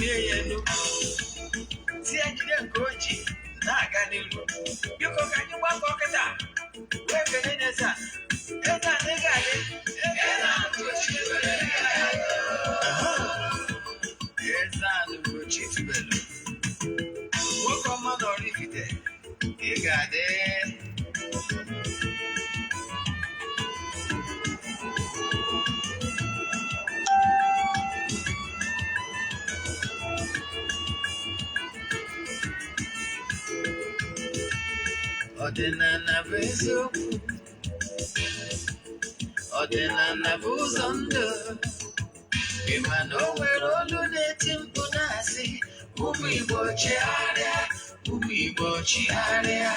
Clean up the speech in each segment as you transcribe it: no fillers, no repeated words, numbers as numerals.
Bulie ya elu, si ya jide nke o ji na-aga n'iru. Biko, ka anyị gbakọ kịta wee kelee n'eze a. Eze a ị ga-adị. Eze a Ugochi tubelu, ị ga-adị. Eze a Ugochi tubelu, nwoke ọma na Oraifite, ị ga-adị. Ọdịnala bụ eziokwu, ọdịnala bụ ụzọ ndụ. Ị ma na o nwere olu na-eti mkpu na-asị, "Ụmụ Igbo, chigharịa, ụmụ Igbo, chigharịa."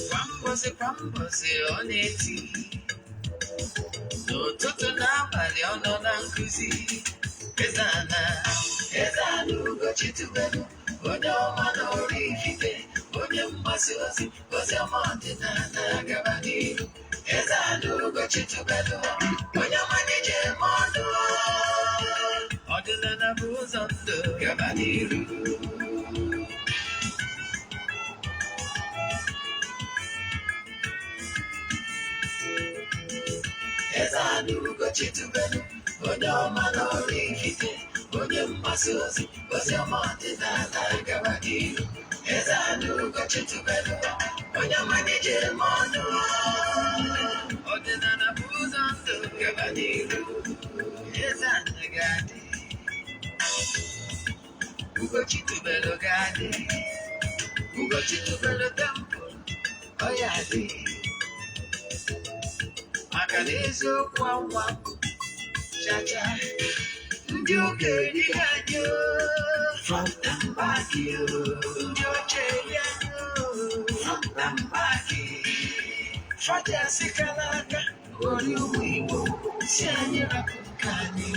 Kwa mbọsị kwa mbọsị ọ na-eti, n'ụtụtụ n'abalị ọ nọ na nkụzi. Eze-Ana, Eze-Ana Ugochi tubelu, onye ọma na Oraifite, onye mgbasa ozi ozi ọma ọdịnala, gaba n'iru. Eze-Ana Ugochi tubelu, onye ọma na-eje eme ọnụ. Ọdịnala bụ ụzọ ndụ, gaba n'iru. Eze-Ana Ugochi tubelu, onye ọma na Oraifite, onye mgbasa ozi ozi ọma ọdịnala, gaba n'iru. Eze-Ana Ugochi tubelu, onye ọma na-eje eme ọnụ. Ọdịnala bụ ụzọ ndụ, gaba n'iru. Eze-Ana ga-adị, Ugochi tubelu ga-adị. Ugochi tubelu temple, ọ ya dị, maka na eziokwu anwa chacha. Ndị ụka erighị anyị o, front and back o. Ndị ọcha eri anyị o, front and back. Faja sikala aka ori ụmụ Igbo si anyị rapụ nke anyị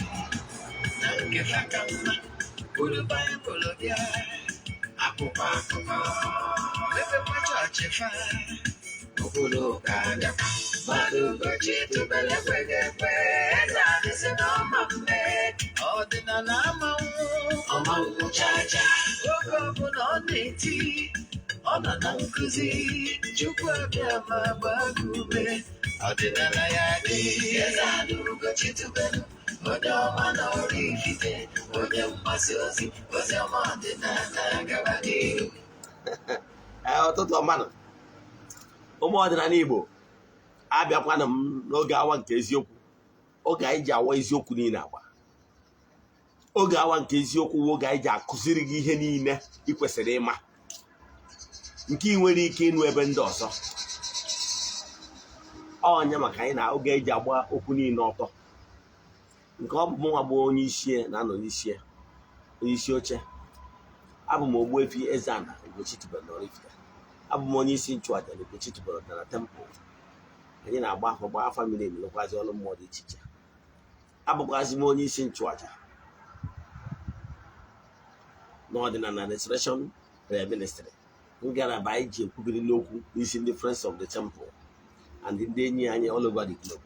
na nke fa ka mma. Buru Baịbụl bịa, akwụkwọ akụkọ, mepekwa chọọchị fa, obodo ụka bịakwa. Mmadụ Ugochi tubelu ekweghị ekwe. Eze anyị si na ọma mme, ọdịnala amanwụ, ọmanwụ chacha. Oge ọbụla ọ na-eti, ọ nọ na nkụzi. Chukwu abịa ma gbaa gị ume, ọdịnala ya dị. Eze anyị Ugochi tubelu, onye ọma na Oraifite, onye mgbasa ozi ozi ọma ọdịnala, gaba n'ihu. Ee, ụtụtụ ọma nụ, ụmụ ọdịnala Igbo. Abịakwana m n'oge awa nke eziokwu, oge anyị ji awa eziokwu niile agba. Oge awa nke eziokwu bụ oge anyị ji akụziri gị ihe niile ị kwesịrị ịma, nke ị nwere ike ịnụ ebe ndị ọzọ. Ọnya maka anyị na oge eji agba okwu niile ọtọ. Nke ọ bụ mụnwa bụ onye isi na-anọ n'isi, onye isi oche. Abụ m Ogbuefi Eze-Ana Ugochi tubelu n'Oraifite. Abụ m onye isi nchụaja na Ugochi tubelu na temple. Anyị na-agba afa, gba afa miri emi, lụkwazi ọrụ mmụọ dị iche iche. Abụkwazi m onye isi nchụaja n'Ọdịnala Restoration Prayer Ministry, ngalaba anyị ji ekwubiri n'okwu n'isi ndị Friends of the Temple and ndị enyi anyị all over the globe.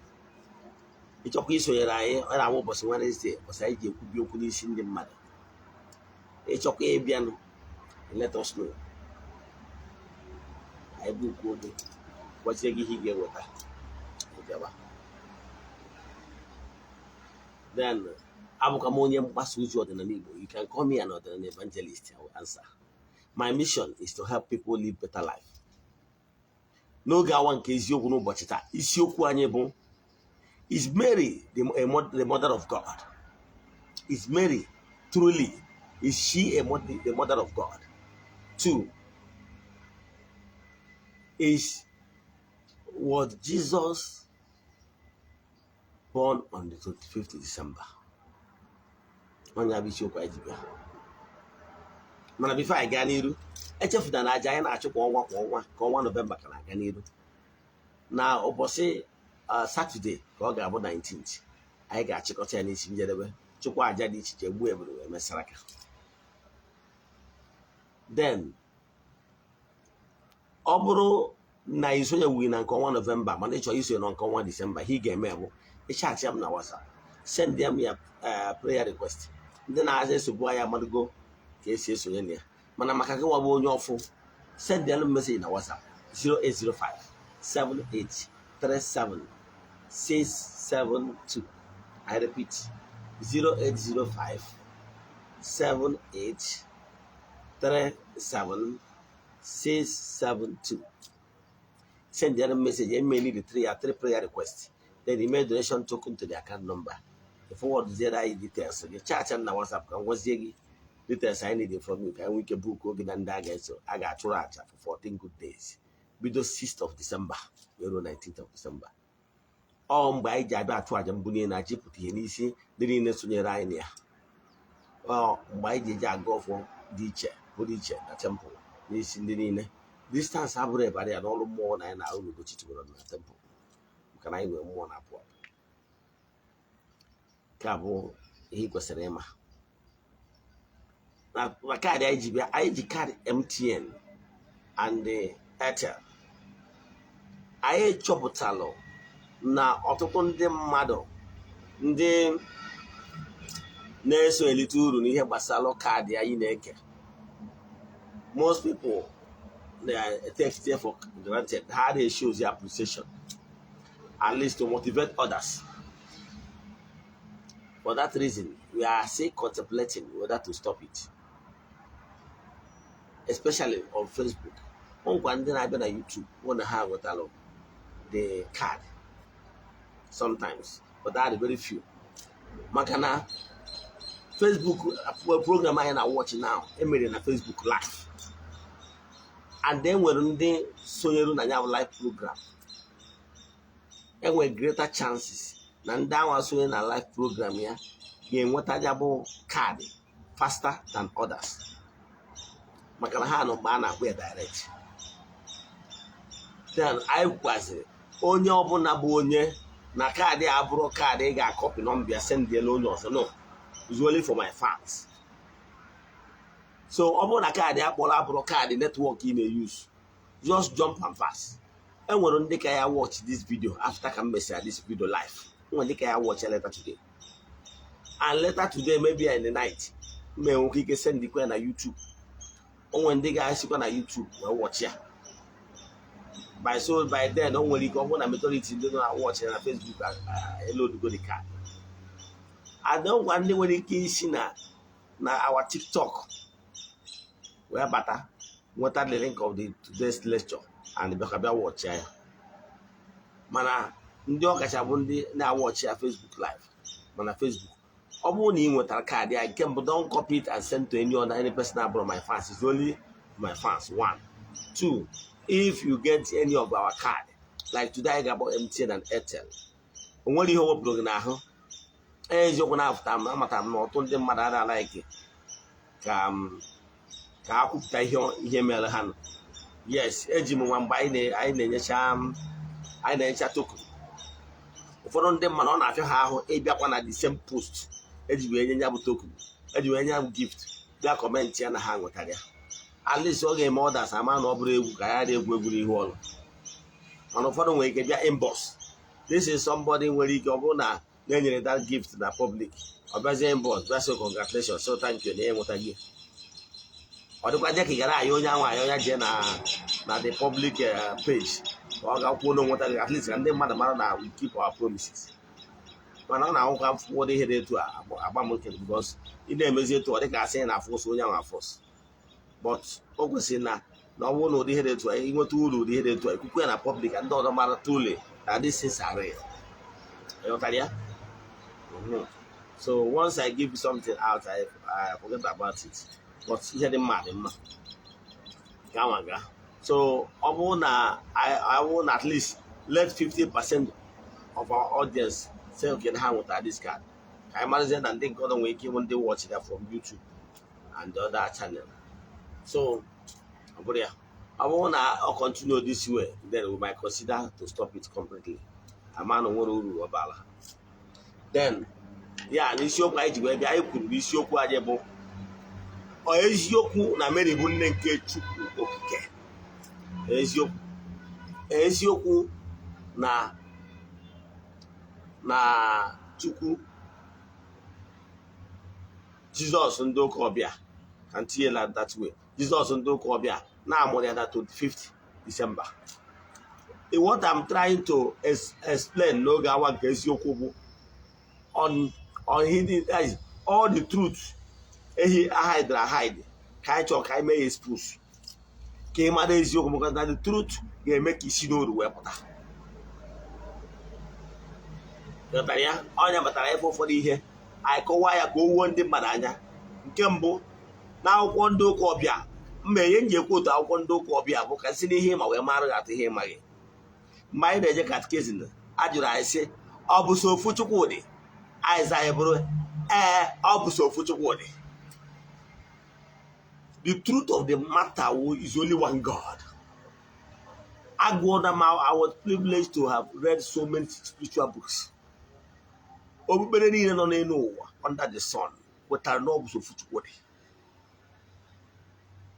Ịchọkwa isonyere anyị, ọ na-abụ ụbọchị Wednesday, ụbọchị anyị ji ekwubi okwu n'isi ndị mmadụ. Ịchọkwa ịbịanụ, let us know. Anyị bụ ukwu oge gwazie gị ihe ị ga-eweta ịbịawa. Then abụkwa m onye mgbasa ozi ọdịnala Igbo. You can call me an ọdịnala evangelist, I will answer. My mission is to help people live better life. N'oge awa nke eziokwu n'ụbọchị taa, isiokwu anyị bụ: Is Mary the mother of God? Is Mary truly, is she the mother of God? Two, is was Jesus born on the 25th December? Onye bụ isiokwu anyị ji bịa. Mana before anyị gaa n'iru, echefuna na aja anyị na-achụ kwa ọnwa kwa ọnwa, ka ọnwa Nọvemba ka na-aga n'iru. Na ụbọchị Satọde ka ọ ga-abụ 19th, anyị ga-achịkọta ya n'isi njedebe, chụkwa aja dị iche iche, gbuo ebulu wee mesara aka. Then ọ bụrụ na isonyewughị na nke ọnwa Nọvemba, mana ị chọrọ isonye na nke ọnwa Disemba, ihe ị ga-eme bụ ị chat ya m na WhatsApp, send m ya prayer request. Ndị na-aza esogbu anyị amadugo ka esi esonye na ya, mana maka gị nwa bụ onye ọfụ, send them message na WhatsApp 0805 7837 672. I repeat, 0805 7837 672. Send them message and may need three prayer requests. Then email donation token to the account number. Forward zero anyị details gị, chat na WhatsApp ka m gwazie gị details anyị need from you, ka anyị nwee ike book oge na ndị a ga-eso a ga-achụrụ aja for 14 good days, bido 6th of December wee ruo 19th of December. Ọ mgbe anyị ji abịa achụ aja mbunye na ji pụta ihe n'isi ndị niile sonyere anyị na ya. Ọ mgbe anyị ji eji aga ọfọ dị iche pụrụ iche na temple n'isi ndị niile. Distance abụrụ ebara ya n'ọrụ mmụọ na anyị na-arụ n'Ugochi tubelu na temple, maka na anyị nwere mmụọ na-apụ apụ. Nke a bụ ihe ị kwesịrị ịma na kaadị anyị ji bịa. Anyị ji kaadị MTN and Airtel. Anyị chọpụtalụ na ọtụtụ ndị mmadụ ndị na-eso elite uru n'ihe gbasara kaadị anyị na-eke, most people na-take it for granted. Ha na-show the appreciation, at least to motivate others. For that reason, we are still contemplating whether to stop it, especially on Facebook. Nkwa ndị na-abịa na YouTube hụ na ha nwetalụ the card sometimes, but that are very few, maka na Facebook program anyị na watch now emere na Facebook Live, and then nwere ndị sonyere na ya bụ live program. Enwere greater chances na ndị anwa sonye na live program ya ga-enweta ya bụ kaadị faster than others, maka na ha nọ mgbe a na-akpọ ya direct. Then anyị kwaziri onye ọbụla bụ onye na kaadị a bụrụ kaadị ị ga-acopy nọmba ya sendiela onye ọzọ. No, it's only for my fans. So ọ bụrụ na kaadị akpọrọ abụrụ kaadị network ị na-use, just jump and pass. Enwere ndị ka ya watch this video after ka m mesịara this video live. Enwere ndị ka ya watch ya later today, and later today, maybe in the night, ma enwekwa ike sendikwa ya na YouTube. O nwere ndị ga-esikwa na YouTube wee watch ya. By so by then, o nwere ike ọ bụrụ na majority ndị nọ na watch ya na Facebook eloadugo the card. And ngwa, ndị nwere ike isi na our TikTok wee bata nweta the link of the today's lecture and bịa bịa watch ya. Mana ndị ọkacha bụ ndị na-awatch ya Facebook Live. Mana Facebook, ọ bụrụ na ị nwetara kaadị ya, nke mbụ, don't copy it and send to any other, any person abụrụ my fans. It's only my fans. One, two, if you get any of our card, like today anyị ga-akpọ MTN and Airtel, o nwere ihe o wepụrụ gị n'ahụ. Eziokwu, na-afụta m, amatara m na ọtụtụ ndị mmadụ ada like ka ha kwupụta ihe mere ha nọ. Yes, eji m nwa mgbe anyị na-enyecha token, ụfọdụ ndị mmadụ ọ na-afịa ha ahụ ịbịakwa na the same post eji wee nye ya bụ token, eji wee nye ya bụ gift, bịa comment ya na ha nwetara ya. At least ọ ga-eme others ama na ọ bụrụ egwu ka ya dị egwu egwu n'ihu ọrụ. Mana ụfọdụ nwere ike bịa inbox. This is somebody nwere ike ọ bụrụ na na-enyere that gift na public, ọ bịazie inbox bịa sị, "Congratulations, so thank you," na ya enweta gị. Ọ dịkwa je ka ị gara aya onye ahụ aya onye jee na the public page ka ọ ga kwuo na onweta gị, at least ka ndị mmadụ mara na we keep our promises. Mana ọ na-ahụkwa ụfọdụ ihe dị etu a agba m nkịtị, because ị na-emezi etu ọ dị ka asị na aforce onye ahụ aforce. But o kwesịrị na ọ bụrụ na ụdị ihe dị etu a, ịnweta uru ụdị ihe dị etu a, ikwukwe ya na public ka ndị ọzọ mara truly na these things are real. Ịghọtara ya? So once I give something out, I forget about it. But ihe dị mma dị mma gawa ga. So ọ bụrụ na I bụrụ na at least let 50% of our audience say, okay, na ha nwetara this card, ka anyị marazie na ndị nke ọzọ nwere ike ịbụ ndị watch ya from YouTube and the other channel. So ọ bụrụ ya, ọ bụrụ na ọ continue this way, then we might consider to stop it completely. Ama na o nwere uru ọ bara. Then ya n'isiokwu anyị ji wee bịa, anyị kwuru n'isiokwu anyị bụ, ọ eziokwu na Mary bụ nne nke Chukwu Okike? Eziokwu, eziokwu na Chukwu Jizọs ndị ụka ọbịa, ka m tinye la that way, Jizọs ndị ụka ọbịa na-amụrụ ya na 25th December. What I'm trying to explain n'oge awa nke eziokwu bụ on hidden, that is, all the truth ehi hide hide ka anyị chọrọ ka anyị mee ya expose, ka ị mara eziokwu, maka na the truth ga-eme ka isi n'oru wee pụta. Ghọtara ya? Ọnya batara ife ụfọdụ ihe anyị kọwaa ya ka o wuo ndị mmadụ anya. Nke mbụ, n'akwụkwọ ndị ụka ọbịa, mma ihe m ji ekwu otu akwụkwọ ndị ụka ọbịa bụ ka si n'ihe ịma wee mara gị atụ ihe ịmaghị. Mgbe anyị na-eje catechism, a jụrụ anyị sị, ọ bụ so ofu Chukwu dị? Anyị za anyị bụrụ ee, ọ bụ so ofu Chukwu dị. The truth of the matter is only one God. Agụọna m, I was privileged to have read so many spiritual books. Okpukpere niile nọ n'elu ụwa under the sun kwetara na ọ bụ so ofu Chukwu dị.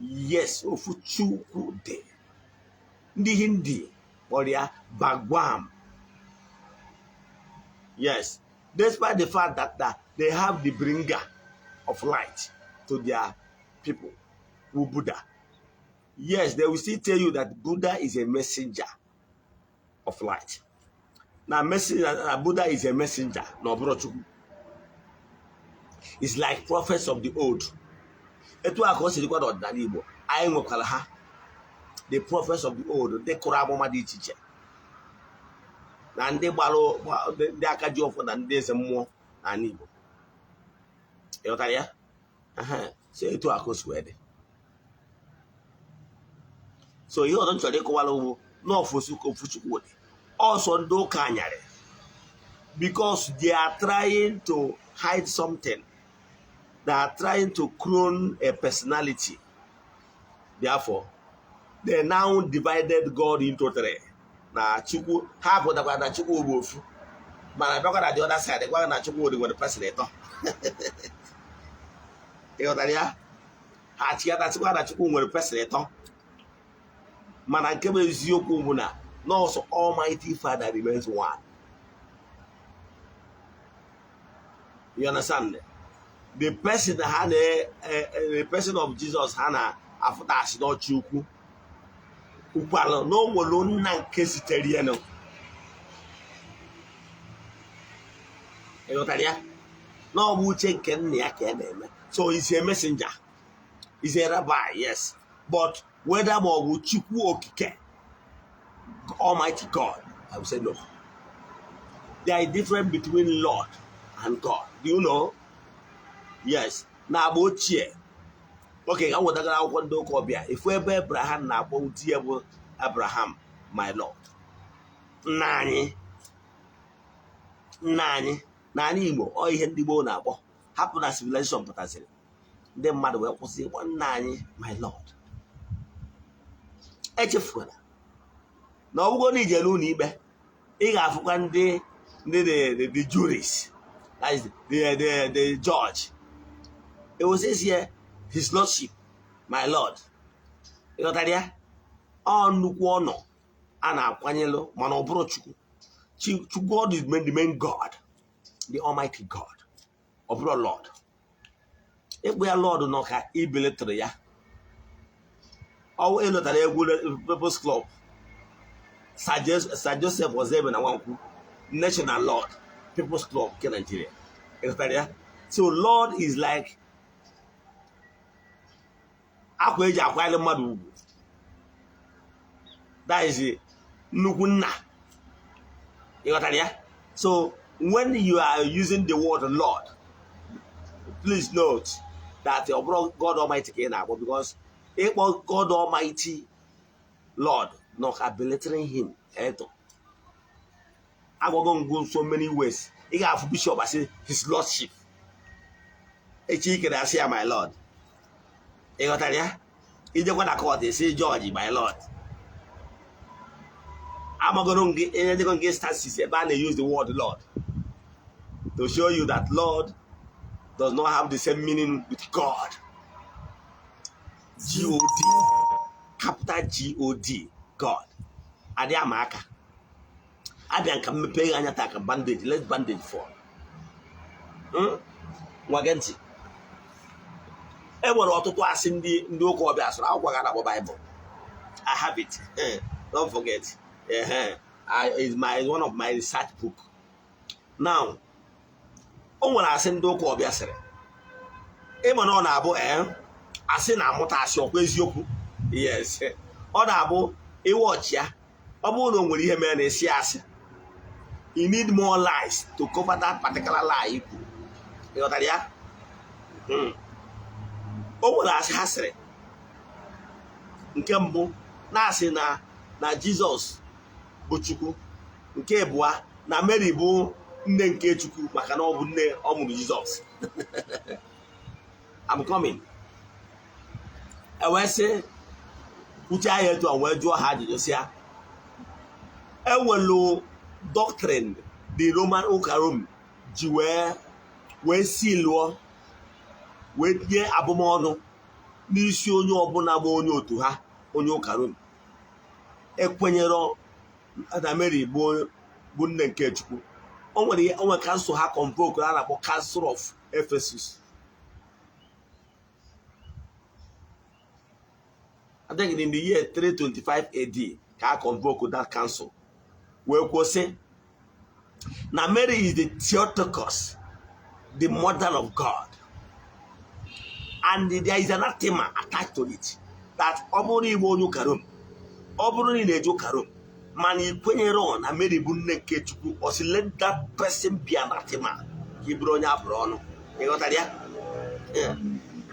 Yes, ofu Chukwu dị. Ndị Hindi kpọrọ ya Bhagwan. Yes, despite the fact that they have the bringer of light to their people, who Buddha. Yes, they will still tell you that Buddha is a messenger of light. Now, messenger, Buddha is a messenger, no, bro, Chukwu. It's like prophets of the old. Etu a ka o si dịkwa n'ọdịnala Igbo, anyị nwekwara ha, the prophets of the old, ndị kụrụ amụma dị iche iche na ndị gbara ndị aka ji ọfọ na ndị eze mmụọ n'ala Igbo. Ịghọtara ya? Aha. So etu a ka o si wee dị. So ihe ọzọ m chọrọ ịkọwara ugwu n'ọfụ ofu Chukwu dị, ọsọ ndị ụka anyarị, because they are trying to hide something. They are trying to clone a personality. Therefore, they now divided God into three. Na Chukwu ha pụtakwara na Chukwu bụ ofu, mana bịakwa na the other side gwa na Chukwu dị nwere person ịtọ. Ịghọtara ya? Ha chịkọtasịkwa na Chukwu nwere person ịtọ, mana nke bụ eziokwu bụ na nọọsụ Almighty Father remains one. You understand? The person ha na the person of Jesus ha na-afụta asị n'ọchị ukwu ukwalụ na o nwere nna nke sitere ya nụ. Ịghọtara ya? Na ọ bụ uche nke nna ya ka ya na-eme. So he's a messenger, he's a rabbi, yes, but whether ma ọ bụ Chukwu okike, Almighty God, I will say no. There is difference between Lord and God. Do you know? Yes. Na agba ochie, oke ka m wetagara akwụkwọ ndị ụka ọbịa, ifu ebe Abraham na-akpọ di ya bụ Abraham my Lord, nna anyị, nna anyị. N'ala Igbo, ọ ihe ndị gboo na-akpọ, hapụ na civilization pụtasịrị, ndị mmadụ wee kwụsị ịkpọ nna anyị my Lord. Echefukwala na ọ bụgo na ijere ụlọ ikpe, ị ga-afụkwa ndị the juries, that is the judge. It will say here, "His Lordship, my Lord." Ịghọtara ya? Ọ nnukwu ọnọ a na-akwanyelụ, mana ọ bụrụ Chukwu. Chukwu, God is the main God, the Almighty God. Ọ bụrụ Lord, ịkpụ ya Lord nọ ka ibeletụrụ ya. Ọwụ ịlụtara egwu People's Club, Sir Joseph Ozebe na Nwankwu, National Lord, People's Club nke Nigeria. Ịghọtara ya? So Lord is like akwa eji akwanyere mmadụ ugwu, that is nnukwu nna. Ịghọtara ya? So when you are using the word Lord, please note that ọ bụrụ God Almighty ka ị na-akpọ, because ịkpọ God Almighty Lord nọ ka belittling him. Eto agwago ngụ so many ways ị ga-afụ bishop asị "His Lordship", echi ikere asị ya "My Lord". Ị ghọtara ya? Ijekwa na court, esi judge "My Lord". Amagoro gị enyego gị instances ebe a na-use the word Lord to show you that Lord does not have the same meaning with God. God, capital God, God adị ama aka abịa nka mmepe gị anya taa ka bandage, let bandage fall. Nwa gị ntị. E nwere ọtụtụ asị ndị ụka ọbịa sụrụ. Akwụkwọ ga na-akpọ Baịbụl, I have it. Don't forget, is my one of my research book. Now, o nwere asị ndị ụka ọbịa sịrị. Ịma na ọ na-abụ asị na-amụta asị, ọkwa eziokwu? Yes, ọ na-abụ iwe ọchị ya. Ọ bụrụ na o nwere ihe mere na esi asị, you need more lies to cover that particular lie i kwuru. Ị ghọtara ya? O nwere asị ha sịrị. Nke mbụ, na-asị na Jizọs bụ Chukwu. Nke abụọ, na Mary bụ nne nke Chukwu, maka na ọ bụ nne ọ mụrụ Jizọs. I'm coming. E wee sị kwuche ya etu a, wee jụọ ha ajụjụ, sị ya ewelu doctrine the Roman, ụka Rome ji wee si lụọ, wee tinye abụmọnụ n'isi onye ọbụla bụ onye otu ha, onye ụka Rome ekwenyere na Mary bụ nne nke Chukwu. O nwere council ha convoke a na-akpọ Council of Ephesus. I think in the year 325 AD ka a convoke that council, wee kwuo sị na Mary is the Theotokos, the mother of God, and there is anathema attached to it, that ọ bụrụ na ịbụ onye ụka Rome, ọ bụrụ na ị na-eje ụka Rome, mana ị kwenyere na Mary bụ nne nke Chukwu, ọ sị let that person be anathema, ka ị bụrụ onye abụrụ ọnụ. Ị ghọtara ya?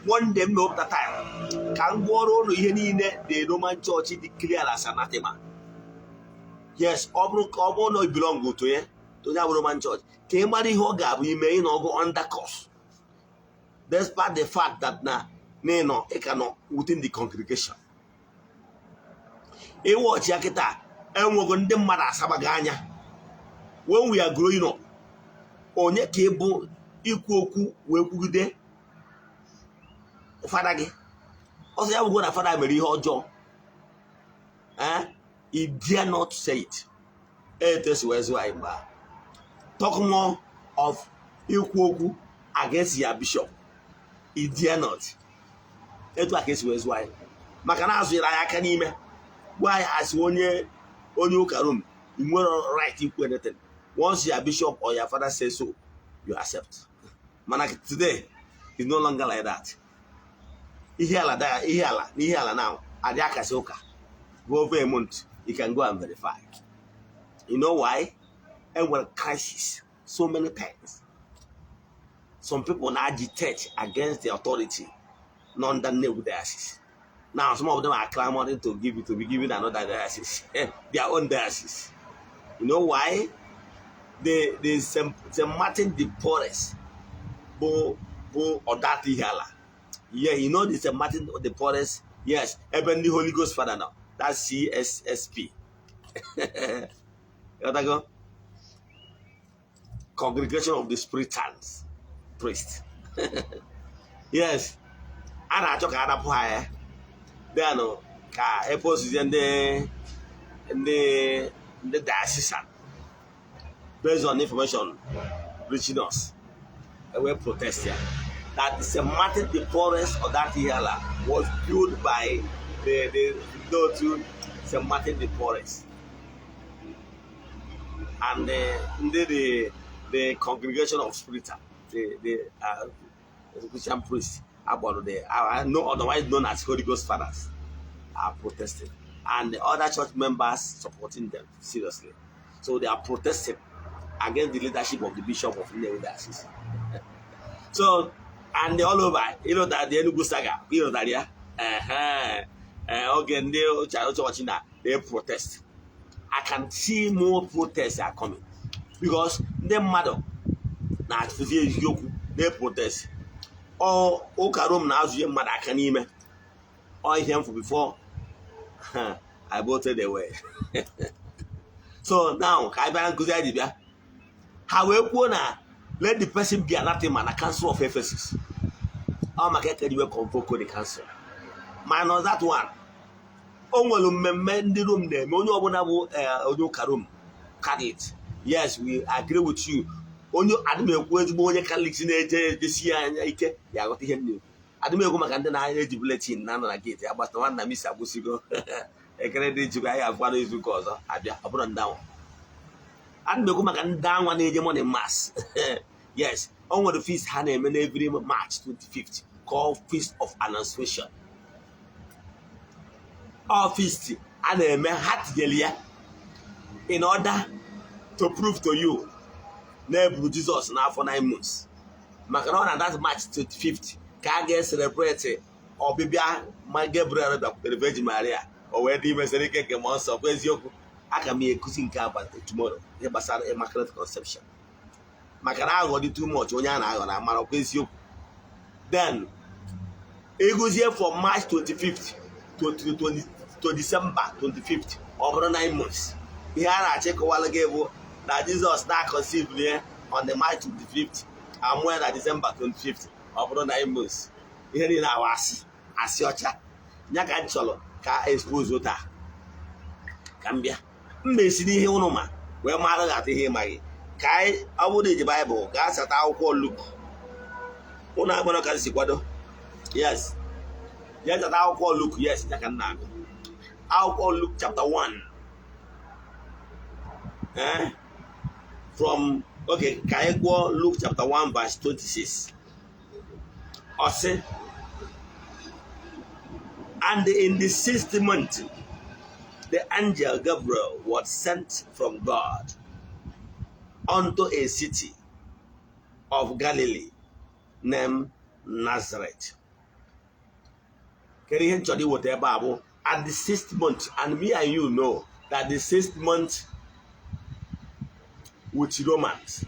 One day m mewepụta time ka m gụọrọ ụlọ ihe niile the Roman Church dị clear as anathema. Yes, ọ bụrụ ka ọ bụrụ na ọ belong to ya, to onye abụ Roman Church, ka ị mara ihe ọ ga-abụ ime ị nọgụ under curse, despite the fact that na ịnọ, ị ka nọ within the congregation. Ịwọchi ya kịta, enwego ndị mmadụ asabaghị anya. When we are growing up, onye ka ị bụ ikwu okwu wee kwugide fada gị ọsọ ya bụgo na fada mere ihe ọjọọ? You dare not say it. Etu esi wee zụọ anyị mgbe ahụ. Talk more of ikwu okwu against ya bishop, you dare not. Etu a ka esi wee zụọ anyị, maka na azụnyere anyị aka n'ime, gwa anyị asị onye ụka Rome, you nwere right ikwu anything. Once your bishop or your father says so, you accept. Mana today is no longer like that. Ihe ala da ihe ala na ihe ala now adị akasị ụka go over a month, you can go and verify. You know why? Enwere crisis so many times. Some people na agitate against the authority nọ under Nnewi Diocese. Now some of them are clamoring to give it to be given another diocese, their own diocese. You know why? The St. Martin de Porres bụ ọdata ihe ala. Yeah, you know the St. Martin de Porres? Yes, ebe ndị Holy Ghost Father nọ, that's CSSP. Ghọtago? Congregation of the Spiritans priest. Yes, a na-achọ ka a napụ ha ya, then ka eposizie ndị diocesan. Based on information reaching us, we protest here that St. Martin de Porres or that Ihiala was built by the to St. Martin de Porres and the congregation of Spiritan, the Christian priests about the no otherwise known as Holy Ghost Fathers, are protesting, and the other church members supporting them seriously. So they are protesting against the leadership of the Bishop of Nnewi Diocese. So, and all over, you know that the Enugu saga, you know that, yeah? Okay, ndị chọọchị na they protest. I can see more protests are coming because ndị mmadụ na-atụzi eziokwu na-protest. Ọ ụka Rome na-azụnye mmadụ aka n'ime ọ ihe mfu before I bolted away. So now, ka anyị bịara nkụzi anyị ji bịa. Ha wee kwuo na let the person be anathema na Council of Ephesus. Ọ maka ekeriwe convoke the council, minus that one. O nwere mmemme ndị Rome na-eme. Onye ọbụla bụ onye ụka Rome Catholic, yes, we agree with you. Onye adị m ekwu, ezigbo onye Catholic na-eje ejesi ya anya ike ya aghọta ihe m na-ekwu. Adị m ekwu maka ndị na-eji bulletin na-anọ na gate agbasa nwanna m isi agbụsigo. Ekele dị Chukwu, anyị afụkwara izu ụka ọzọ abịa. Ọ bụrụ ndị anwa, ana m ekwu maka ndị anwa na-eje morning mass. Yes, o nwere feast ha na-eme na every March 25th called Feast of Annunciation. Ọ feast a na-eme, ha tinyere ya in order to prove to you na eburu Jizọs n'afọ 9 months, maka na ọ na that March 25th ka a ga-celebrate ọbịbịa ma Gabriel bịakwutere Virgin Maria, o wee dị imesịrị ike nke mmụọ nsọ. Bụ eziokwu, aga m ekuzi nke a tomorrow, ihe gbasara Immaculate Conception, maka na aghụghọ dị too much. Onye a na-aghọ na amara ọkwa eziokwu. Then egozie from March 25th to December 25th, ọ bụrụ 9 months. Ihe a na-achọ ịkọwalụ gị bụ na Jizọs na-aconceive ya on the March 25th, amụọ ya na December 25th, ọ bụrụ 9 months. Ihe niile ahụ asị, asị ọcha ya ka m chọrọ ka expose taa. Ka m bịa m esi n'ihe ụnụ ma wee mara gị atụ ihe ịmaghị. Ka anyị, ọ bụrụ na iji Baịbụl, gaa sata akwụkwọ Luk. Ụnụ akpọrọ ka m si kwado. Yes, ya chata akwụkwọ Luk. Yes, ya ka m na-agụ akwụkwọ Luk chapter 1, from, okay, ka anyị gụọ Luke chapter 1 verse 26. Ọ sị, "And in the sixth month the angel Gabriel was sent from God unto a city of Galilee named Nazareth." Kedu ihe m chọrọ iweta ebe a? Bụ at the sixth month, and me and you know that the sixth month with Romans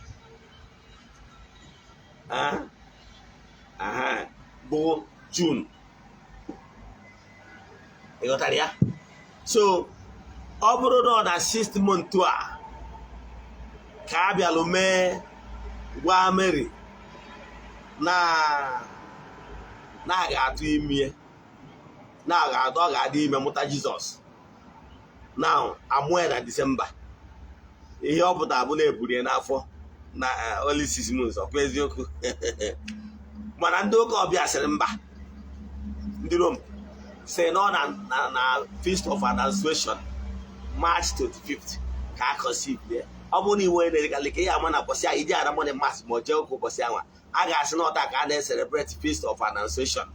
bụ June. Ị ghọtara ya? So ọ bụrụ na ọ na sixth month a ka a bịalụ mee gwa Mary na a ga-atụ ime, na a ga-atụ, ọ ga-adị ime mụta Jizọs, now amụọ ya na Disemba, ihe ọ pụtara bụ na eburu ya n'afọ na only 6 months. Ọkwa eziokwu? Mana ndị ụka ọbịa sịrị mba, ndị Rom sị na ọ na Feast of Annunciation, March 25th, ka a conceive ya. Ọ bụrụ na iwe na-erekalị ka ihe ama na ụbọchị ahụ iji ara morning mass ma ọ jee ụka ụbọchị ahụ, a ga-asị na ọta ka a na-celebrate Feast of Annunciation,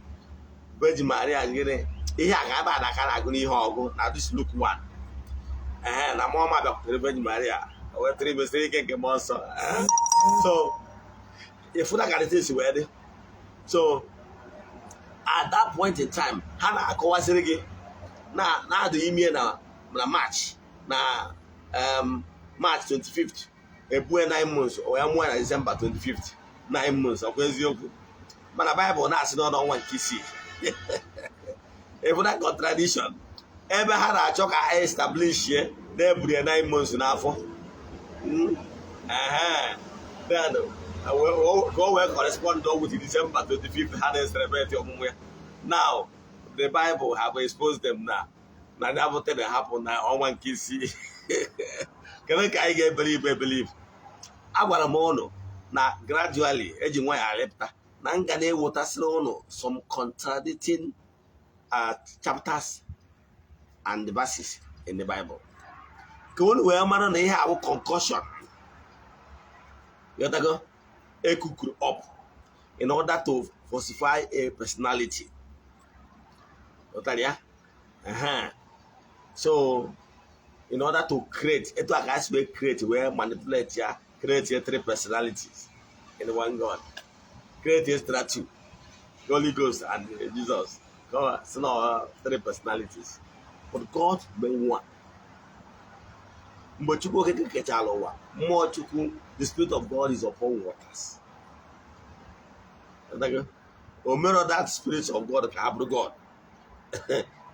Virgin Maria. Gịnị ihe a ga-aba na aka na-agụ n'ihe ọgụ na this Luke 1, ee, na mmụọ ọma bịakwutere Virgin Maria, o wetara imesịrị ike nke mmụọ nsọ. So ịfụna ka the si wee dị. So at that point in time, ha na-akọwaziri gị na na-adụ ime na March, na March 25th, ebue 9 months, o ya mụọ na December 25th, 9 months. Ọkwa eziokwu? Mana Baịbụl na-asị n'ọnụ ọnwa nke isii. Ịfụna contradiction ebe ha na-achọ ka establish na eburu ya 9 months n'afọ? Then ka o wee correspond with December 25th ha na-celebrate ọmụmụ ya. Now the Bible have exposed them na ya bụ tere hapụ na ọnwa nke isii. Kedu ka anyị ga-ebelieve ebelieve? Agwara m ụnụ na gradually eji nwayọ arịpụta na m ga na-ewetasịrị ụnụ some contradicting chapters and verses in the Bible, ka unu wee mara na ihe awụ concoction yotago ekukuru up in order to falsify a personality. Ghọtara ya? So in order to create, etu a ka si wee create, wee manipulate ya, create three personalities in one God, create extra two, Holy Ghost and Jesus. God, so now three personalities, but God made one. Mgbe Chukwu Okike kechara ụwa, mmụọ Chukwu, the Spirit of God is upon waters. O mere that Spirit of God ka ha bụrụ God,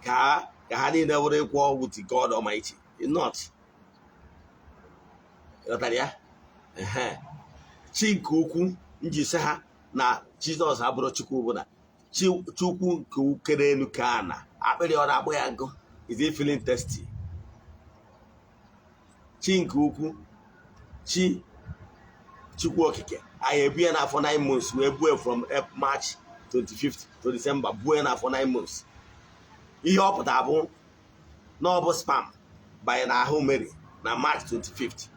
ka ha niile were ịkwụ with God Almighty. Not ghọtara ya? Chi nke ukwu nji sị ha na Jizọs abụrụ Chukwu bụ na Chukwu nke kere elu ka na akpịrị ọ na-akpọ ya nkụ? Is he feeling thirsty? Chi nke ukwu, chi Chukwu Okike, anyị ebu ya n'afọ 9 months, wee bue from March 25th to December, buo ya n'afọ 9 months. Ihe ọ pụtara bụ na ọ bụ sperm banye n'ahụ Mary na March 25th,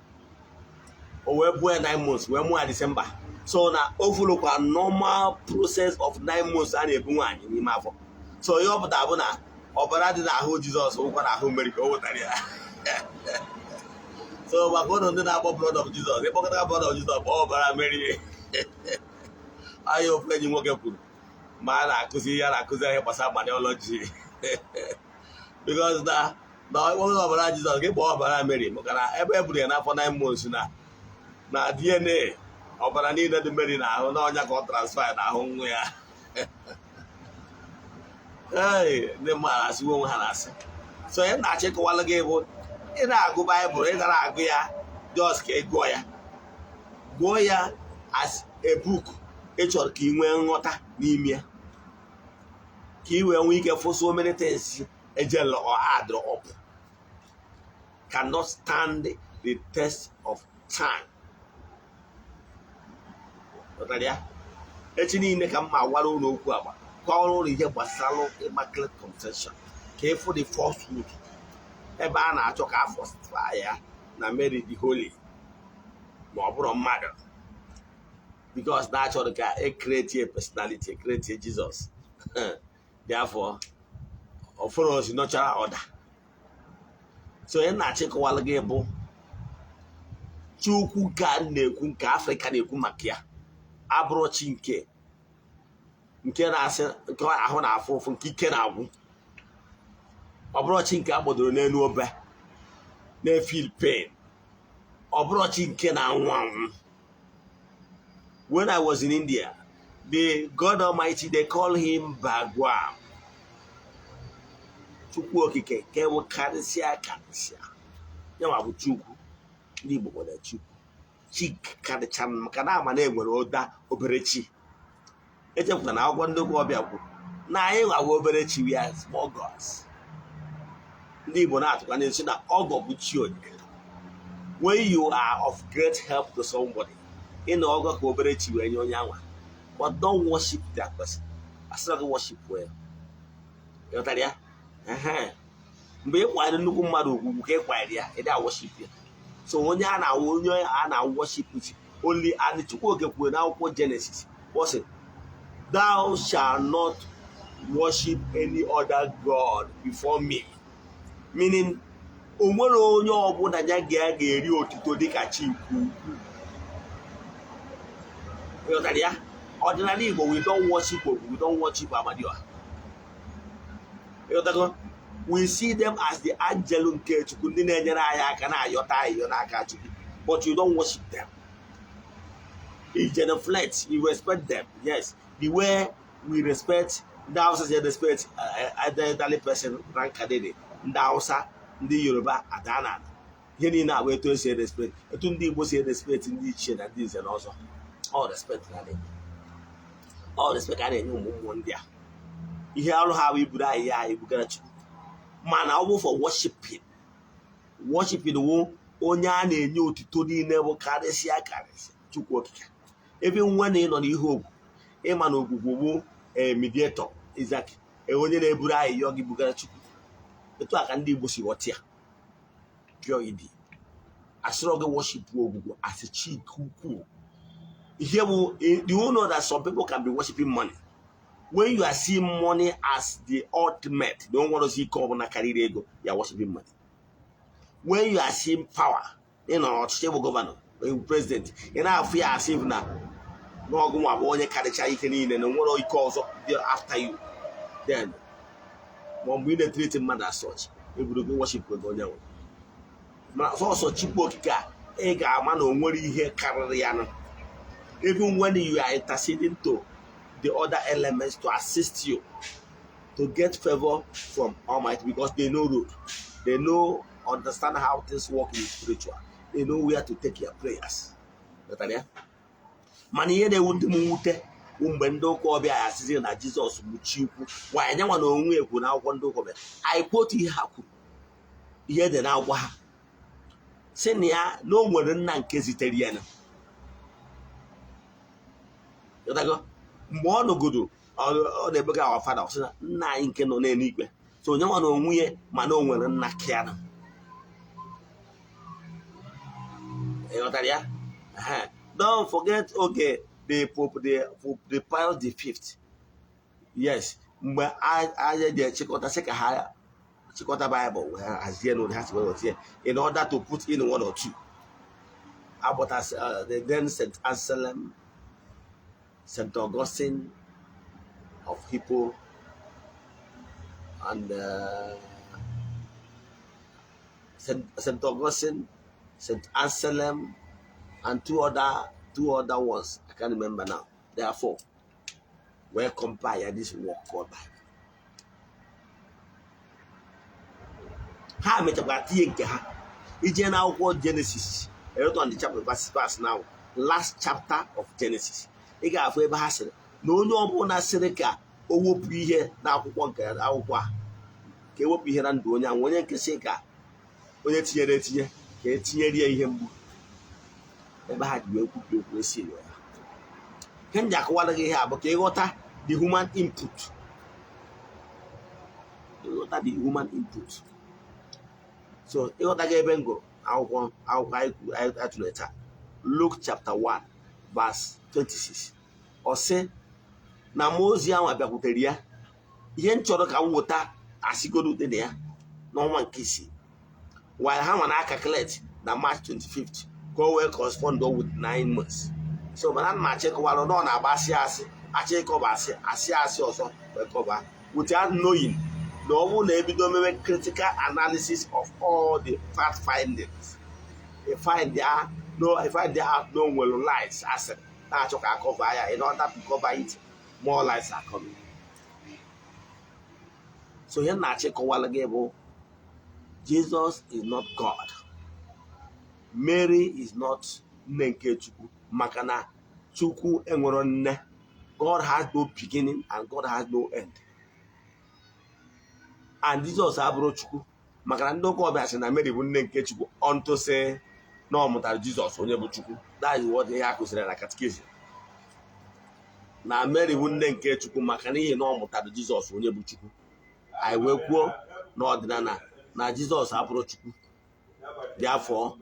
o wee buo ya 9 months, wee mụọ ya December. So na o followkwa normal process of 9 months a na-ebu nwaanyị n'ime afọ. So ihe ọ pụtara bụ na ọbara dị n'ahụ Jizọs wụkwa n'ahụ Mary ka o wetara ya. So maka ụlọ ndị na-akpọ blood of Jesus, ịkpọkọta blood of Jesus, kpọọ ọbara Mary. Ahịa ofu enyi nwoke kwuru ma a na-akụzi ihe a na-akụzi ihe gbasara Mariology, because na ọkpọkọta ọbara Jizọs, gị kpọọ ọbara Mary, maka na ebe e buru ya n'afọ 9 months, na DNA ọbara niile dị Mary n'ahụ na ọnya ka ọ transfer n'ahụ nwa ya. Ee, ndị mmadụ asịwo onwe ha na-asị. So ihe na-achọ ịkọwalụ gị bụ, ị na-agụ Baịbụl, ị gara agụ ya just ka ị gụọ ya, gụọ ya as a book ị chọrọ ka ị nwee nghọta n'ime ya, ka ị wee nwee ike fụ so many things ejel or add up cannot stand the test of time. Ghọtara ya? Echi niile ka m ma gwara ụlọ okwu agba kọrọ ụlọ ihe gbasara Immaculate Conception, ka ịfụ the falsehood ebe a na-achọ ka afọ ya na Mary the holy, ma ọ bụrụ mmadụ, because na achọrọ ka e create a personality, create a Jesus. Therefore, ọ follows natural order. So onye na-achịkọwalụ gị bụ Chukwu nke a na-ekwu, nke Afrịka na-ekwu maka ya, abụrụ chi nke na-asị nke ahụ na-afụ ụfụ, nke ike na-agwụ. Ọ bụrụ chi nke a gbọdoro n'elu obe na-efeel pain. Ọ bụrụ chi nke na-anwụ anwụ. When I was in India, the God Almighty, they call him Bhagwan, Chukwu Okike nke bụ karịsịa karịsịa. Ya ma bụ Chukwu ndị Igbo nwere Chukwu, chi karịcha, maka na ama na enwere ụda obere chi. Echekwara na akwụkwọ ndị ụka ọbịa kwuru na anyị nwawa obere chi, we are small gods. Ndị Igbo na-atụkwa n'esi na ọgọ bụ chi onye. When you are of great help to somebody, ị na ọgọ ka obere chi wee nye onye anwa, but don't worship that person. Asịrọ gị worship well. Ịghọtara ya? Ehe. Mgbe ị kwanyere nnukwu mmadụ ugwu ka ị kwanyere ya, ị worship ya. So onye a na-worship chi only, and Chukwu Oke kwuru n'akwụkwọ Genesis, ọ sị, "Thou shalt not worship any other god before me," meaning o nwere onye ọbụla ya ga-eri otuto dịka chi nke ukwuu. Ịghọtara ya? Ọdịnala Igbo, we don't worship Ogwu, we don't worship Amadioha. Ịghọtago? We see them as the angel nke Chukwu, ndị na-enyere anyị aka na-ayọta ayịyọ n'aka Chukwu, but you don't worship them. You genuflect, you respect them, yes, the way we respect ndị Hausa si respect elderly person, rankadede ndị Hausa, ndị Yoruba adana, ihe niile abụ etu esi respect, etu ndị Igbo si respect ndị ichie na ndị nze na ọzọ. All respect na adị, all respect ka a na-enye ụmụ mmụọ ndị a. Ihe ọrụ ha bụ iburu anyị ya anyị bugara Chukwu, mana ọ bụ for worshiping. Worshiping wụ onye a na-enye otuto niile bụ karịsịa karịsịa, Chukwu Okike. Ebe nwe na ịnọ n'ihe ogwu, ịma na ogwugwu bụ mediator, Isaac, onye na-eburu ayịyọ gị bugara Chukwu. Etu a ka ndị Igbo si ghọta ya. Pure idi asịrọ gị worship ogwugwu asị chi nke ukwuu. Ihe bụ, do you know that some people can be worshiping money? When you are seeing money as the ultimate, the onwere ozi ike ọbụla karịrị ego, you are worshiping money. When you are seeing power, ị nọ n'ọchịchị, bụ governor, president, ị na-afụ ya asị na n'ọgụ nwa bụ onye karịcha ike niile, na nwere ike ọzọ dị after you, then ma mgbe ị na-etreat mmadụ as such, eburu gị worship ego onye nwe. Mana sọsọ Chukwu Okike a, ị ga-ama na o nwere ihe karịrị ya nụ. Even when you are interceding to the other elements to assist you to get favor from Almighty, because they know road, they know, understand how things work in the spiritual, they know where to take your prayers. Ghọtara ya? Mana ihe na-ewute m mwute bụ mgbe ndị ụka ọbịa ya asịzi na Jizọs bụ chi ukwu. Nwaanyị nyanwa na onwe ekwu na akwụkwọ ndị ụka ọbịa anyị kwuo otu ihe ha kwuru, ihe dị n'akwụkwọ ha si na ya na o nwere nna nke zitere ya na. Ghọtago? Mgbe ọ nọgodo Ọ na-ekpega "Our Father", ọ sị na nna anyị nke nọ n'eluigwe. So onye nwa na onwe ya, mana o nwere nna kianụ. Ị ghọtara ya? Ehe. Don't forget oge the Pope, the Pius the Fifth, yes, mgbe anyị ji echịkọta, sị ka ha chịkọta Bible wee hazie n'ụdị ha si wee weta ya in order to put in one or two agbata, the then St. Anselm, St. Augustine of Hippo and St. Augustine, St. Anselm, and two other ones I can't remember now. Therefore, wee compile this work called Bible. Ha mechakwara tinye nke ha. Ije na akwụkwọ Genesis, ereto on the chapter, verse now, last chapter of Genesis, ị ga-afụ ebe ha sịrị na onye ọbụla sịrị ka o wepụ ihe n'akwụkwọ nke akwụkwọ a, ka ewepụ ihe na ndụ onye ahụ, onye nke sị ka onye tinyere etinye, ka etinyere ya ihe mgbu. Ebe ha ji wee kwubi okwu esi ya nke m ji akọwara gị ihe a bụ ka ịghọta the human input, ịghọta the human input. So ịghọta gị ebe m gụrụ akwụkwọ anyị atụrụ taa, Luke chapter 1 verse 26, ọ sị na mmụọ ozi ahụ abịakwutere ya. Ihe m chọrọ ka m weta asịgodo dị na ya n'ọnwa nke isii, while ha nwa na calculate na March 25th ka o wee correspond with 9 months. So mana ana m achọ ịkọwara na ọ na-agba asị asị, achọ ịkọba asị asị asị ọzọ wee kọba without knowing na ọ bụrụ na ebido mewe critical analysis of all the fact findings, if find there out no nwere lies asịrị na-achọ ka akọva ya. In order to cover it, more lies are coming. So ihe m na-achọ ịkọwara gị bụ Jesus is not God, Mary is not nne nke Chukwu, maka na Chukwu enwero nne. God has no beginning and God has no end, and Jesus abụrụ Chukwu, maka na ndị ụka ọbịa sị na Mary bụ nne nke Chukwu unto sị na ọ mụtara Jizọs onye bụ Chukwu. That is what ihe a kụziri na catechism, na Mary bụ nne nke Chukwu maka n'ihi na ọ mụtara Jizọs onye bụ Chukwu. Anyị wee kwuo n'ọdịnala na Jizọs abụrụ Chukwu dị afọ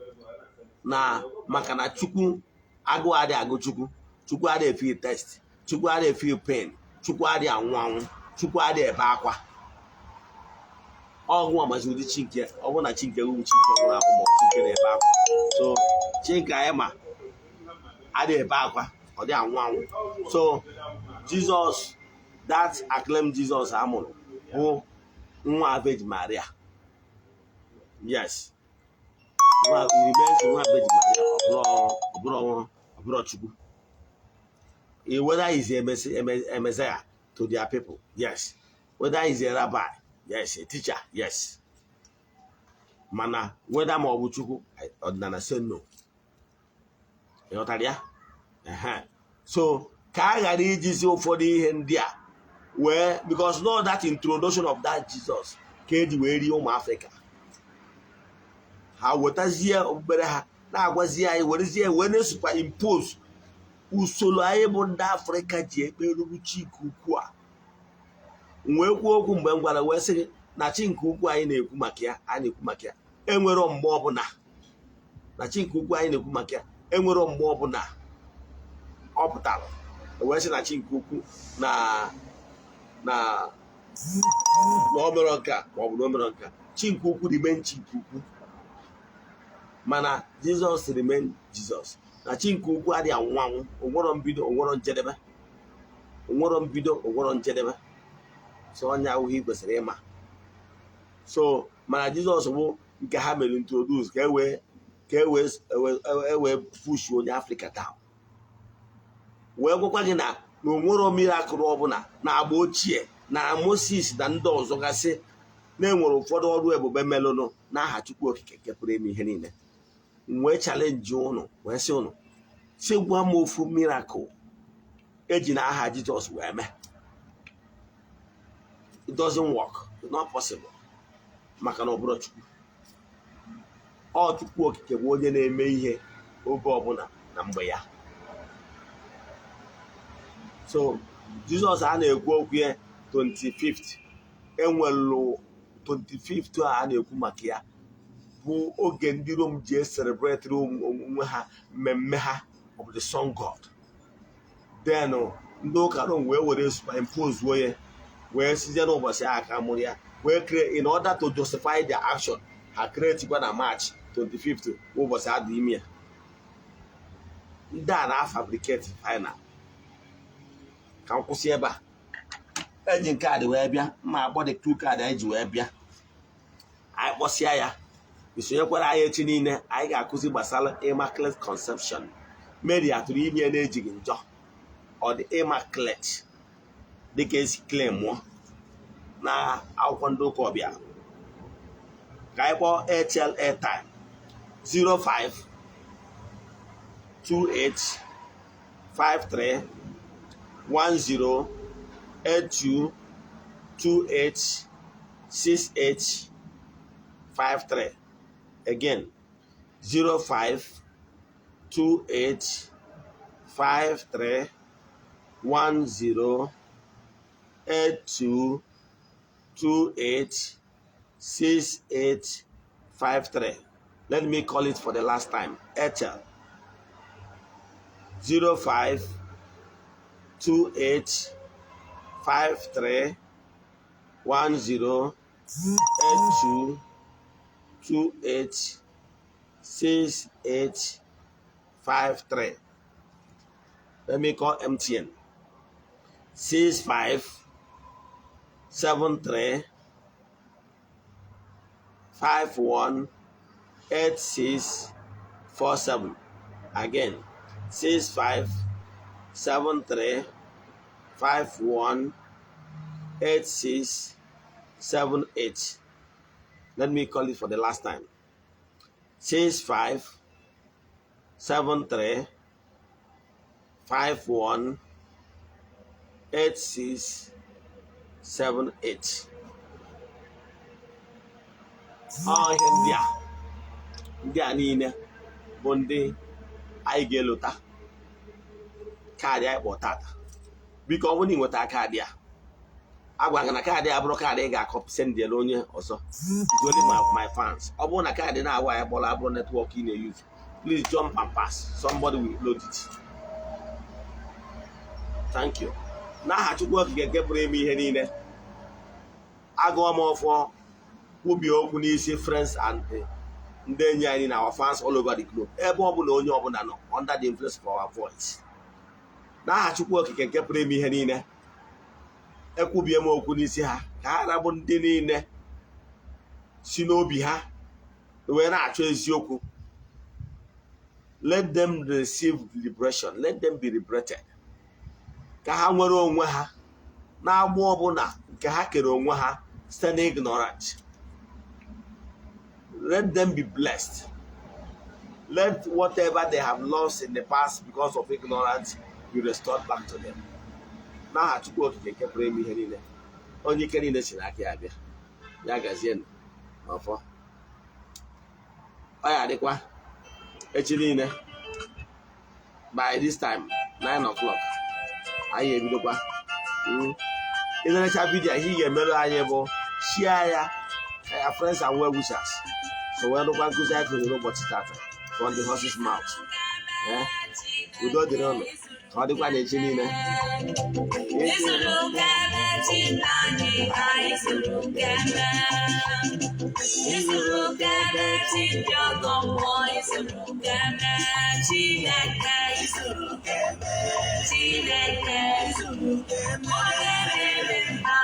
na maka na Chukwu agụụ adịghị agụ Chukwu, Chukwu adịghị feel thirst, Chukwu adịghị feel pain, Chukwu adịghị anwụ anwụ, Chukwu adịghị ebe akwa. Ọgwụ amazi ụdị chi nke ọ bụrụ na chi nke ugwu, chi nke nwụrụ anwụ, ma ọ chi nke na-ebe akwa. So chi nke anyị ma adịghị ebe akwa, ọ dị anwụ anwụ. So Jesus, that acclaim Jesus amụrụ bụ nwa Virgin Maria, yes, nwa, he remains nwa Virgin Maria. Ọ bụrụ Chukwu. Whether he's a Messiah to their people, yes, whether he's a rabbi, yes, a teacher, yes, mana whether ma ọ bụ Chukwu, ọdịnala say no. Ịghọtara ya? Ehe. So ka a ghara ijizi ụfọdụ ihe ndị a wee, because no, that introduction of that Jesus ka eji wee rie ụmụ Afrịka. Ha wetazie okpukpere ha na-agwazi anyị, werezie wee na-esokwa impose usoro anyị bụ ndị Afrịka ji ekperuru chi nke ukwu a. Wee kwuo okwu mgbe m gwara wee sị gị na chi nke ukwu anyị na-ekwu maka ya, anyị na-ekwu maka ya enwero mgbe ọbụla, na chi nke ukwu anyị na-ekwu maka ya enwero mgbe ọbụla ọ pụtara wee sị na chi nke ukwu na o mere nke a ma ọ bụ na o mere nke a. Chi nke ukwu remain chi nke ukwu, mana Jizọs remain Jizọs. Na chi nke ukwu adịghị anwụ anwụ, onwero mbido, onwero njedebe, onwero mbido, onwero njedebe. So onye ahụghị ị kwesịrị ịma. So mana Jizọs bụ nke ha mere introduce ka e wee push onye Afrịka down, wee gwakwa gị na onwero miracle ọbụla na agba ochie na Moses na ndị ọzọ gasị na-enwere ụfọdụ ọrụ ebube melụnụ n'aha Chukwu Okike nke pụrụ ime ihe niile. M wee challenge ụnụ, wee sị ụnụ si gwa m ofu miracle eji na aha Jizọs wee mee. It doesn't work. It's not possible, maka na ọ bụrụ Chukwu, ọ Chukwu Okike bụ onye na-eme ihe oge ọbụla na mgbe ya. So Jizọs a na-ekwu okwu ya 25th, enwelu 25th a na-ekwu maka ya bụ oge ndị Rom ji celebrate onwe ha, mmemme ha of the sun god. Then ndị ụka Rom wee were superimpose ya, wee site n'ụbọchị ahụ ka mụrụ ya, wee create in order to justify their action. Ha create kwa na March 25th, ụbọchị adị ime ya. Ndị a na-fabricate final. Ka m kwụsị ebe a. Eji nke a dị wee bịa mma akpọ the two card anyị ji wee bịa. Anyị kpọsịa ya, isonyekwara anyị echi niile. Anyị ga-akụzi gbasara Immaculate Conception. Mary atụrụ ime na-ejighị njọ, ọ dị immaculate dịka esi claim mụọ na akwụkwọ ndị ụka ọbịa. Ka anyị kpọọ Airtel airtime: 05 28 53 10 82 28 68 53. Again, 05 28 53 10 82 28 68 53. Let me call it for the last time. Airtel: 05 28 53 10 82 28 68 53. Let me call MTN: 65 73 51 86 47. Again, 65 73 51 86 78. Let me call it for the last time: 65 73 51 86 78. Ọ ihe ndị a niile bụ ndị anyị ga-elota kaadị anyị kpọ tata. Biko, ọ bụrụ na ị nweta kaadị a, agwa gị na kaadị a bụrụ kaadị ị ga-akọ sendịela onye ọzọ. It's only my fans. Ọ bụrụ na kaadị na-awa anyị kpọrọ abụrụ network ị na-use, please jump and pass. Somebody will load it. Thank you. N'aha Chukwu Okike nke pụrụ ime ihe niile, agụọ m ọfọ, kwubie okwu n'isi friends and ndị enyi anyị na our fans all over the globe, ebe ọbụla onye ọbụla nọ under the influence of our voice. N'aha Chukwu Okike nke pụrụ ime ihe niile, ekwubie m okwu n'isi ha, ka ha rabụ ndị niile si n'obi ha wee na-achọ eziokwu. Let them receive liberation. Let them be liberated, ka ha nwere onwe ha na-agbụ ọbụla nke ha kere onwe ha site na ignorance. Let them be blessed. Let whatever they have lost in the past because of ignorance be restored back to them. N'aha Chukwu Okike nke pụrụ ime ihe niile, onye ike niile si n'aka ya bịa. Ya gazienụ n'ọfọ. Ọ ya adịkwa echi niile by this time, 9 o'clock, anyị ebidokwa. Ịnerecha video, ihe ị ga-emerụ anyị bụ share ya ka ya friends and well wishers so wee nụkwa nkụzi anyị kụziri ụbọchị tata from the horse's mouth. Udo dịrị ụnụ. Ka ọ dịkwa n'echi niile. Isuru keme Chinanyị, anyị suru keme. Isuru keme chi ndị ọgọ mmụọ, isuru keme Chineke, isuru keme Chineke, onye na-eme mma.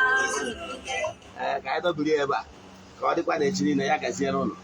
Ee, ka anyị dọbiri ebe a, ka ọ dịkwa n'echi niile. Ya gaziere ụnụ.